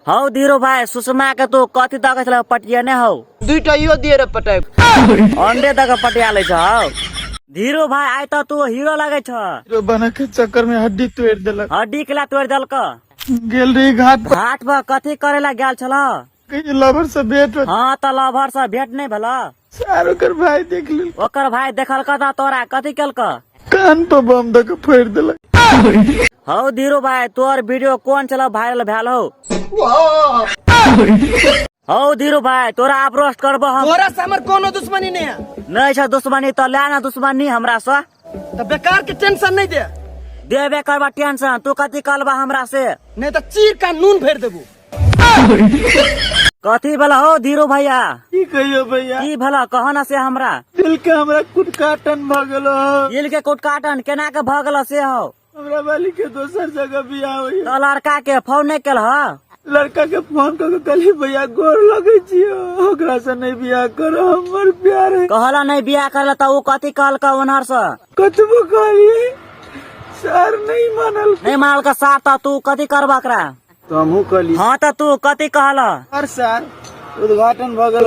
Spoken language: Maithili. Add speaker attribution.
Speaker 1: हौ धीरू भाई, सुषमा के तू कथी दऽ के छल पटियने हौ?
Speaker 2: दुईटा इहो दिए रे पटाय।
Speaker 1: अंडे दऽ के पटिया लै छ हौ। धीरू भाई, आइ तऽ तू हीरो लगै छ।
Speaker 3: हीरो बने के चक्कर में हड्डी तोड़ देलक।
Speaker 1: हड्डी केला तोड़ि देलक?
Speaker 3: गेल रही घाट पर।
Speaker 1: घाट पर कथी करे ला गेल छल?
Speaker 3: कहीं लवर से भेंट हो।
Speaker 1: हाँ तऽ लवर से भेंट नहीं भेल?
Speaker 3: सर ओकर भाई देख लेल।
Speaker 1: ओकर भाई देखलक तऽ तोरा कथी केलक?
Speaker 3: कान पर बम दऽ के फोड़ि देलक।
Speaker 1: हौ धीरू भाई, तोर वीडियो कोन छल वायरल भेल हौ? हौ धीरू भाई, तोरा आब रोस्ट करबो हम।
Speaker 2: तोरा से हमर कोनो दुश्मनी नहीं है।
Speaker 1: नहीं छ दुश्मनी तऽ ले ना दुश्मनी हमरा से।
Speaker 2: तो बेकार के टेंशन नहीं दे।
Speaker 1: देबे करबा टेंशन, तू कथी कहलबा हमरा से?
Speaker 2: नहीं तो चीर का नून भर देबू।
Speaker 1: कथी भेल हौ धीरू भैया?
Speaker 3: की कहियो भैया?
Speaker 1: की भेल कह ना से हमरा।
Speaker 3: दिल के हमरा कुटकाटन भ गेलो।
Speaker 1: दिल के कुटकाटन केना के भ गेल से हौ?
Speaker 3: हमरा वाली के दोसर जगह बियाह होई।
Speaker 1: तो लड़का के फोन नहीं केल ह?
Speaker 3: लड़का के फोन कर के कहली भैया गोर लगे छियो, ओकरा से नहीं बियाह करो, हमर प्यार है।
Speaker 1: कहला नहीं बियाह करला त ऊ कथी कहलक ओनहर से?
Speaker 3: कतबो कहलिए सर नहीं मानल।
Speaker 1: नहीं मानल का सार त तू कथी करबा एकरा?
Speaker 3: तो हमहू कहली।
Speaker 1: हाँ त तू कथी कहला?
Speaker 3: सर उद्घाटन भ गेल।